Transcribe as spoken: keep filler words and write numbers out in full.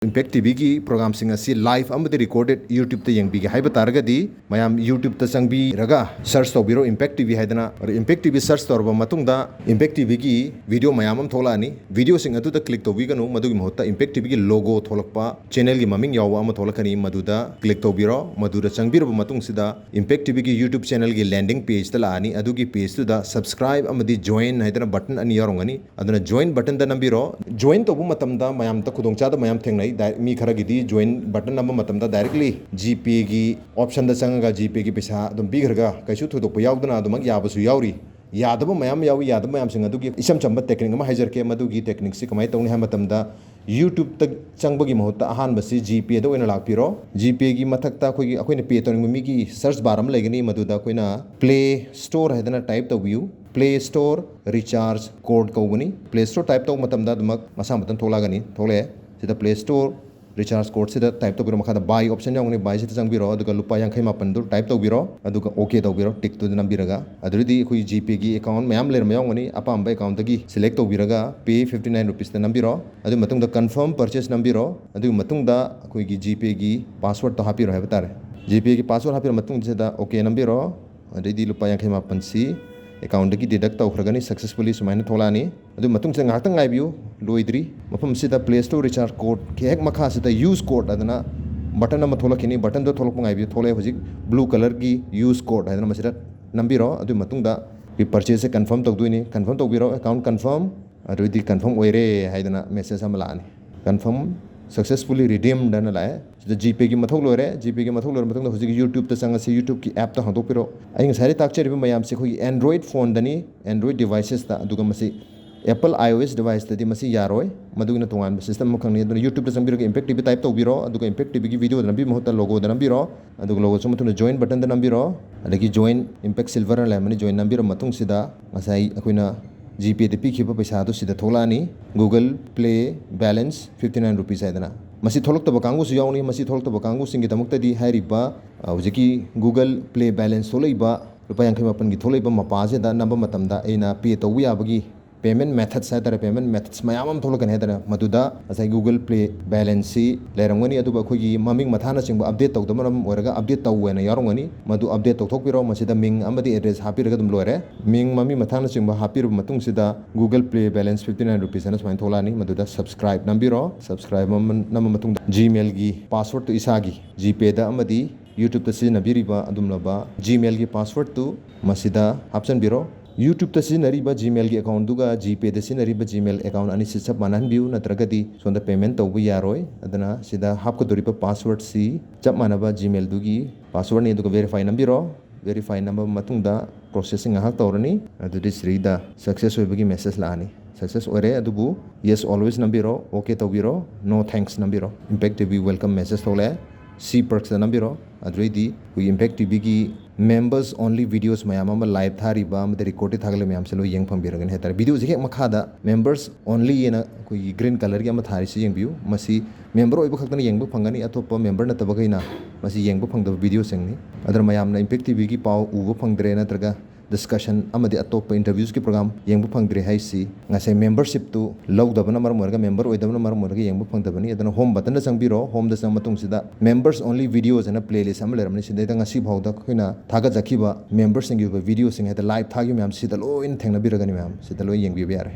Impact TVꯒꯤ programꯁꯤꯡ ꯑꯁꯤ live ꯑꯃꯗꯤ recorded YouTubeꯇ ꯌꯦꯡꯕꯤꯒꯦ ꯍꯥꯏꯕ ꯇꯥꯔꯒꯗꯤ, ꯃꯌꯥꯝ YouTubeꯇ ꯆꯪꯕꯤꯔꯒ search ꯇꯧꯕꯤꯔꯣ Impact TV ꯍꯥꯏꯗꯅ꯫ ꯑꯗꯣ Impact TV search ꯇꯧꯔꯕ ꯃꯇꯨꯡꯗ, Impact TVꯒꯤ video ꯃꯌꯥꯝ ꯑꯃ ꯊꯣꯛꯂꯛꯑꯅꯤ꯫ Videoꯁꯤꯡ ꯑꯗꯨꯗ click ꯇꯧꯕꯤꯒꯅꯨ, ꯃꯗꯨꯒꯤ ꯃꯍꯨꯠꯇ Impact TVꯒꯤ logo ꯊꯣꯛꯂꯛꯄ, channelꯒꯤ ꯃꯃꯤꯡ ꯌꯥꯎꯕ ꯑꯃ ꯊꯣꯛꯂꯛꯀꯅꯤ, ꯃꯗꯨꯗ click ꯇꯧꯕꯤꯔꯣ꯫ ꯃꯗꯨꯗ ꯆꯪꯕꯤꯔꯕ ꯃꯇꯨꯡꯁꯤꯗ, Impact TVꯒꯤ YouTube channelꯒꯤ landing pageꯇ ꯂꯥꯛꯑꯅꯤ꯫ ꯑꯗꯨꯒꯤ pageꯇꯨꯗ subscribe ꯑꯃꯗꯤ join ꯍꯥꯏꯗꯅ button ꯑꯅꯤ ꯌꯥꯎꯔꯝꯒꯅꯤ꯫ ꯑꯗꯨꯅ join buttonꯗ ꯅꯝꯕꯤꯔꯣ꯫ Join ꯇꯧꯕ ꯃꯇꯝꯗ ꯃꯌꯥꯝꯗ ꯈꯨꯗꯣꯡꯆꯥꯗꯕ ꯃꯌꯥꯝ ꯊꯦꯡꯅꯩ꯫ ꯗꯥꯏ-, ꯃꯤ ꯈꯔꯒꯤꯗꯤ join button ꯅꯝꯕ ꯃꯇꯝꯗ directly GPayꯒꯤ optionꯗ ꯆꯪꯉꯒ GPayꯒꯤ ꯄꯩꯁꯥ ꯑꯗꯨꯝ ꯄꯤꯈ꯭ꯔꯒ ꯀꯩꯁꯨ ꯊꯣꯏꯗꯣꯛꯄ ꯌꯥꯎꯗꯅ ꯑꯗꯨꯃꯛ ꯌꯥꯕꯁꯨ ꯌꯥꯎꯔꯤ꯫ ꯌꯥꯗꯕ ꯃꯌꯥꯝ ꯌꯥꯎꯏ꯫ ꯌꯥꯗꯕ ꯃꯌꯥꯝꯁꯤꯡ ꯑꯗꯨꯒꯤ ꯏꯆꯝ ꯆꯝꯕ technique ꯑꯃ ꯍꯥꯏꯖꯔꯛꯀꯦ꯫ ꯃꯗꯨꯒꯤ techniqueꯁꯤ ꯀꯃꯥꯏꯅ ꯇꯧꯅꯤ ꯍꯥꯏꯕ ꯃꯇꯝꯗ, YouTubeꯇ ꯆꯪꯕꯒꯤ ꯃꯍꯨꯠꯇ ꯑꯍꯥꯟꯕꯁꯤ GPayꯗ ꯑꯣꯏꯅ ꯂꯥꯛꯄꯤꯔꯣ꯫ GPayꯒꯤ ꯃꯊꯛꯇ ꯑꯩꯈꯣꯏꯒꯤ, ꯑꯩꯈꯣꯏꯅ pay ꯇꯧꯅꯤꯡꯕ ꯃꯤꯒꯤ search bar ꯑꯃ ꯂꯩꯒꯅꯤ, ꯃꯗꯨꯗ ꯑꯩꯈꯣꯏꯅ Play Store ꯍꯥꯏꯗꯅ type ꯇꯧꯕꯤꯌꯨ꯫ Play Store Recharge Code ꯀꯧꯕꯅꯤ꯫ Play Store type ꯇꯧꯕ ꯃꯇꯝꯗ ꯑꯗꯨꯃꯛ ꯃꯁꯥ ꯃꯊꯟ ꯊꯣꯛꯂꯛꯑꯒꯅꯤ꯫ ꯊꯣꯛꯂꯛꯑꯦ꯫ ꯁꯤꯗ Play Store Recharge Codeꯁꯤꯗ type ꯇꯧꯕꯤꯔꯣ꯫ ꯃꯈꯥꯗ Buy option ꯌꯥꯎꯒꯅꯤ, Buyꯁꯤꯗ ꯆꯪꯕꯤꯔꯣ, ꯑꯗꯨꯒ ꯂꯨꯄꯥ ꯌꯥꯡꯈꯩ ꯃꯥꯄꯟꯗꯨ type ꯇꯧꯕꯤꯔꯣ, ꯑꯗꯨꯒ OK ꯇꯧꯕꯤꯔꯣ, tickꯇꯨꯗ ꯅꯝꯕꯤꯔꯒ꯫ ꯑꯗꯨꯗꯩꯗꯤ ꯑꯩꯈꯣꯏ GPayꯒꯤ account ꯃꯌꯥꯝ ꯂꯩꯔꯝꯕ ꯌꯥꯎꯒꯅꯤ, ꯑꯄꯥꯝꯕ accountꯇꯒꯤ select ꯇꯧꯕꯤꯔꯒ Pay fifty nine rupeesꯇ ꯅꯝꯕꯤꯔꯣ꯫ ꯑꯗꯨꯒꯤ ꯃꯇꯨꯡꯗ Confirm Purchase ꯅꯝꯕꯤꯔꯣ꯫ ꯑꯗꯨꯒꯤ ꯃꯇꯨꯡꯗ ꯑꯩꯈꯣꯏꯒꯤ GPayꯒꯤ passwordꯇꯣ ꯍꯥꯞꯄꯤꯔꯣ ꯍꯥꯏꯕ ꯇꯥꯔꯦ꯫ GPayꯒꯤ password ꯍꯥꯞꯄꯤꯔ ꯃꯇꯨꯡꯁꯤꯗ OK ꯅꯝꯕꯤꯔꯣ꯫ ꯑꯗꯩꯗꯤ ꯂꯨꯄꯥ ꯌꯥꯡꯈꯩ ꯃꯥꯄꯟꯁꯤ accountꯇꯒꯤ deduct ꯇꯧꯈ꯭ꯔꯒꯅꯤ, successfully ꯁꯨꯃꯥꯏꯅ ꯊꯣꯛꯂꯛꯑꯅꯤ꯫ ꯑꯗꯨ ꯃꯇꯨꯡꯁꯤꯗ ꯉꯥꯏꯍꯥꯛꯇꯪ ꯉꯥꯏꯕꯤꯌꯨ, ꯂꯣꯏꯗ꯭ꯔꯤ꯫ ꯃꯐꯝꯁꯤꯗ Play Store Recharge Codeꯀꯤ ꯍꯦꯛ ꯃꯈꯥꯁꯤꯗ Use Code ꯍꯥꯏꯗꯅ button ꯑꯃ ꯊꯣꯛꯂꯛꯈꯤꯅꯤ꯫ Buttonꯗꯣ ꯊꯣꯛꯂꯛꯄ ꯉꯥꯏꯕꯤꯌꯨ꯫ ꯊꯣꯛꯂꯛꯑꯦ ꯍꯧꯖꯤꯛ blue colourꯒꯤ Use Code ꯍꯥꯏꯗꯅ, ꯃꯁꯤꯗ ꯅꯝꯕꯤꯔꯣ꯫ ꯑꯗꯨꯒꯤ ꯃꯇꯨꯡꯗ ꯑꯩꯈꯣꯏ purchaseꯁꯦ confirm ꯇꯧꯗꯣꯏꯅꯤ꯫ Confirm ꯇꯧꯕꯤꯔꯣ, account confirm꯫ ꯑꯗꯨꯗꯤ confirm ꯑꯣꯏꯔꯦ ꯍꯥꯏꯗꯅ message ꯑꯃ ꯂꯥꯛꯑꯅꯤ꯫ Confirm successfully redeemed ꯍꯥꯏꯅ ꯂꯥꯛꯑꯦ꯫ ꯁꯤꯗ GPayꯒꯤ ꯃꯊꯧ ꯂꯣꯏꯔꯦ꯫ GPayꯒꯤ ꯃꯊꯧ ꯂꯣꯏꯔ ꯃꯇꯨꯡꯗ ꯍꯧꯖꯤꯛ YouTubeꯇ ꯆꯪꯉꯁꯤ, YouTubeꯀꯤ appꯇ ꯍꯥꯡꯗꯣꯛꯄꯤꯔꯣ꯫ ꯑꯩ ꯉꯁꯥꯏꯗꯩ ꯇꯥꯛꯆꯔꯤꯕ ꯃꯌꯥꯝꯁꯦ ꯑꯩꯈꯣꯏꯒꯤ Android phoneꯗꯅꯤ, Android devicesꯇ, ꯑꯗꯨꯒ ꯃꯁꯤ Apple iOS deviceꯇꯗꯤ ꯃꯁꯤ ꯌꯥꯔꯣꯏ, ꯃꯗꯨꯒꯤꯅ ꯇꯣꯉꯥꯟꯕ system ꯑꯃꯈꯛꯅꯤ꯫ ꯑꯗꯨꯅ YouTubeꯇ ꯆꯪꯕꯤꯔꯒ Impact TV type ꯇꯧꯕꯤꯔꯣ, ꯑꯗꯨꯒ Impact TVꯒꯤ videoꯗ ꯅꯝꯕꯤꯕ ꯃꯍꯨꯠꯇ logoꯗ ꯅꯝꯕꯤꯔꯣ, ꯑꯗꯨꯒ logoꯁꯨ ꯃꯊꯪꯗ Join buttonꯗ ꯅꯝꯕꯤꯔꯣ, ꯑꯗꯒꯤ Join Impact Silver ꯑꯅ ꯂꯩꯔꯝꯃꯅꯤ꯫ Join ꯅꯝꯕꯤꯔꯕ ꯃꯇꯨꯡꯁꯤꯗ ꯉꯁꯥꯏ ꯑꯩꯈꯣꯏꯅ GPayꯗ ꯄꯤꯈꯤꯕ ꯄꯩꯁꯥꯗꯨ ꯁꯤꯗ ꯊꯣꯛꯂꯛꯑꯅꯤ, Google Play Balance fifty nine rupees ꯍꯥꯏꯗꯅ꯫ ꯃꯁꯤ ꯊꯣꯛꯂꯛꯇꯕ ꯀꯥꯡꯕꯨꯁꯨ ꯌꯥꯎꯅꯤ꯫ ꯃꯁꯤ ꯊꯣꯛꯂꯛꯇꯕ ꯀꯥꯡꯕꯨꯁꯤꯡꯒꯤꯗꯃꯛꯇꯗꯤ ꯍꯥꯏꯔꯤꯕ, ꯑ, ꯍꯧꯖꯤꯛꯀꯤ Google Play Balance ꯊꯣꯛꯂꯛꯏꯕ, ꯂꯨꯄꯥ ꯌꯥꯡꯈꯩ ꯃꯥꯄꯟꯒꯤ ꯊꯣꯛꯂꯛꯏꯕ ꯃꯄꯥꯁꯤꯗ ꯅꯝꯕ ꯃꯇꯝꯗ ꯑꯩꯅ pay ꯇꯧꯕ ꯌꯥꯕꯒꯤ payment methods ꯍꯥꯏꯇꯥꯔꯦ, payment methods ꯃꯌꯥꯝ ꯑꯃ ꯊꯣꯛꯂꯛꯀꯅꯤ ꯍꯥꯏꯇꯥꯔꯦ꯫ ꯃꯗꯨꯗ ꯉꯁꯥꯏ Google Play balance ꯁꯤ ꯂꯩꯔꯝꯒꯅꯤ, ꯑꯗꯨꯕꯨ ꯑꯩꯈꯣꯏꯒꯤ ꯃꯃꯤꯡ ꯃꯊꯥꯅꯆꯤꯡꯕ update ꯇꯧꯗꯕ ꯃꯔꯝ ꯑꯣꯏꯔꯒ update ꯇꯧ ꯍꯥꯏꯅ ꯌꯥꯎꯔꯝꯒꯅꯤ꯫ ꯃꯗꯨ update ꯇꯧꯊꯣꯛꯄꯤꯔꯣ꯫ ꯃꯁꯤꯗ ꯃꯤꯡ ꯑꯃꯗꯤ address ꯍꯥꯞꯄꯤꯔꯒ ꯑꯗꯨꯝ ꯂꯣꯏꯔꯦ꯫ ꯃꯤꯡ, ꯃꯃꯤꯡ ꯃꯊꯥꯅꯆꯤꯡꯕ ꯍꯥꯞꯄꯤꯔꯕ ꯃꯇꯨꯡꯁꯤꯗ Google Play balance fifty nine rupees ꯍꯥꯏꯅ ꯁꯨꯃꯥꯏꯅ ꯊꯣꯛꯂꯛꯑꯅꯤ꯫ ꯃꯗꯨꯗ subscribe ꯅꯝꯕꯤꯔꯣ꯫ Subscribe ꯑꯃ ꯅꯝꯃ ꯃꯇꯨꯡꯗ Gmail ꯒꯤ password ꯇꯨ ꯏꯁꯥꯒꯤ GPay ꯗ ꯑꯃꯗꯤ YouTube ꯇ ꯁꯤꯖꯤꯟꯅꯕꯤꯔꯤꯕ ꯑꯗꯨꯒꯨꯝꯂꯕ Gmail ꯒꯤ password ꯇꯨ ꯃꯁꯤꯗ ꯍꯥꯞꯆꯤꯟꯕꯤꯔꯣ꯫ YouTube ꯇ ꯁꯤꯖꯤꯟꯅꯔꯤꯕ Gmail ꯒꯤ account ꯗꯨꯒ GPay ꯗ ꯁꯤꯖꯤꯟꯅꯔꯤꯕ Gmail account ꯑꯅꯤꯁꯤ ꯆꯞ ꯃꯥꯟꯅꯍꯟꯕꯤꯌꯨ, ꯅꯠꯇ꯭ꯔꯒꯗꯤ ꯁꯣꯝꯗ payment ꯇꯧꯕ ꯌꯥꯔꯣꯏ꯫ ꯑꯗꯨꯅ ꯁꯤꯗ ꯍꯥꯞꯀꯗꯧꯔꯤꯕ password ꯁꯤ ꯆꯞ ꯃꯥꯟꯅꯕ Gmail ꯗꯨꯒꯤ password ꯅꯤ, ꯑꯗꯨꯒ verify ꯅꯝꯕꯤꯔꯣ꯫ Verify ꯅꯝꯕ ꯃꯇꯨꯡꯗ processing ꯉꯥꯏꯍꯥꯛ ꯇꯧꯔꯅꯤ꯫ ꯑꯗꯨꯗꯤ ꯁꯤꯗꯩꯗ success ꯑꯣꯏꯕꯒꯤ message ꯂꯥꯛꯑꯅꯤ꯫ Success ꯑꯣꯏꯔꯦ, ꯑꯗꯨꯕꯨ yes always ꯅꯝꯕꯤꯔꯣ, OK ꯇꯧꯕꯤꯔꯣ, no thanks ꯅꯝꯕꯤꯔꯣ꯫ Impact T V welcome message ꯊꯣꯛꯂꯛꯑꯦ꯫ See perks ꯇ ꯅꯝꯕꯤꯔꯣ꯫ ꯑꯗꯨꯗꯩꯗꯤ ꯑꯩꯈꯣꯏꯒꯤ Impact T V ꯒꯤ members only videos ꯃꯌꯥꯝ ꯑꯃ live ꯊꯥꯔꯤꯕ ꯑꯃꯗꯤ record ꯊꯥꯒꯠꯂꯤꯕ ꯃꯌꯥꯝꯁꯦ ꯂꯣꯏ ꯌꯦꯡ ꯐꯪꯕꯤꯔꯒꯅꯤ ꯍꯥꯏꯇꯥꯔꯦ꯫ Video ꯁꯦ ꯍꯦꯛ ꯃꯈꯥꯗ members only ꯍꯥꯏꯅ ꯑꯩꯈꯣꯏꯒꯤ green colour ꯒꯤ ꯑꯃ ꯊꯥꯔꯤꯁꯤ ꯌꯦꯡꯕꯤꯌꯨ꯫ ꯃꯁꯤ member ꯑꯣꯏꯕ ꯈꯛꯇꯅ ꯌꯦꯡꯕ ꯐꯪꯒꯅꯤ, ꯑꯇꯣꯞꯄ member ꯅꯠꯇꯕꯈꯩꯅ ꯃꯁꯤ ꯌꯦꯡꯕ ꯐꯪꯗꯕ video ꯁꯤꯡꯅꯤ꯫ ꯑꯗꯨꯅ ꯃꯌꯥꯝꯅ Impact T V ꯒꯤ ꯄꯥꯎ ꯎꯕ ꯐꯪꯗ꯭ꯔꯦ ꯅꯠꯇ꯭ꯔꯒ discussion ꯑꯃꯗꯤ ꯑꯇꯣꯞꯄ interviews ꯀꯤ program ꯌꯦꯡꯕ ꯐꯪꯗ꯭ꯔꯦ ꯍꯥꯏꯁꯤ ꯉꯁꯥꯏ membership ꯇꯨ ꯂꯧꯗꯕꯅ ꯃꯔꯝ ꯑꯣꯏꯔꯒ, member ꯑꯣꯏꯗꯕꯅ ꯃꯔꯝ ꯑꯣꯏꯔꯒ ꯌꯦꯡꯕ ꯐꯪꯗꯕꯅꯤ꯫ ꯑꯗꯨꯅ home button ꯗ ꯆꯪꯕꯤꯔꯣ꯫ Home ꯗ ꯆꯪꯕ ꯃꯇꯨꯡꯁꯤꯗ members only videos ꯍꯥꯏꯅ playlist ꯑꯃ ꯂꯩꯔꯝꯅꯤ꯫ ꯁꯤꯗꯩꯗ ꯉꯁꯤ ꯐꯥꯎꯗ ꯑꯩꯈꯣꯏꯅ ꯊꯥꯒꯠꯆꯈꯤꯕ members ꯁꯤꯡꯒꯤ ꯑꯣꯏꯕ video ꯁꯤꯡ ꯍꯥꯏꯗꯤ live ꯊꯥꯈꯤꯕ ꯃꯌꯥꯝ ꯁꯤꯗ ꯂꯣꯏꯅ ꯊꯦꯡꯅꯕꯤꯔꯒꯅꯤ ꯃꯌꯥꯝ꯫ ꯁꯤꯗ ꯂꯣꯏ ꯌꯦꯡꯕꯤꯕ ꯌꯥꯔꯦ꯫